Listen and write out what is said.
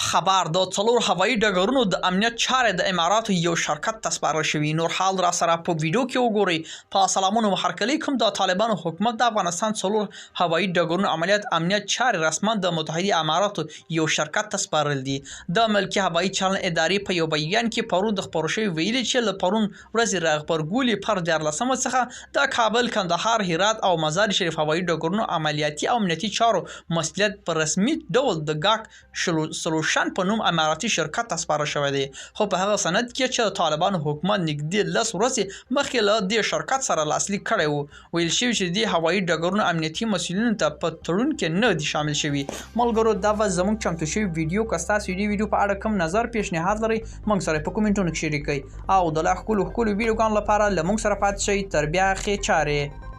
خبر د څلور هوایي ډګرونو د امنیت چارې د اماراتو یو شرکت ته سپارل شوي. نور حال را سره په ویډیو کې وګورئ. په سلامونو هرکلی کوم. د طالبانو حکومت د افغانستان څلور هوایي ډګرونو عملیات امنیت چارې رسما د متحده اماراتو یو شرکت ته سپارل دي. د ملکي هوایي چلند ادارې په یو بیان کې پرون د خپرو شوي ویلي چې له پرون ورځې راغبرګولي پر 13 څخه د کابل، کندهار، هرات او مزار شریف هوایي ډګرونو عملیاتي او امنیتي چارو مسؤلیت په رسمي ډول د ګاک سلوشن په نوم اماراتي شرکت ته سپارل شوی دی. خو په هغه سند کې چې د طالبانو حکومت نږدې 10 ورځې مخکې له دې شرکت سره لاسلیک کړی و، ویل شوي چې د دې هوایي ډګرونو امنیتي مسؤلینو ته په تړون کې نه دي شامل شوي. ملګرو، دا به زموږ چمتو شوی ویډیو. که ستاسو دې ویډیو په اړه کوم نظر پیشنهاد لرئ، موږ سره په کومنټونو کې شریک کړئ او د لا ښکلو ښکلو ویډیوګانو لپاره له موږ سره پاتې شئ. تر بیا، ښې چارې.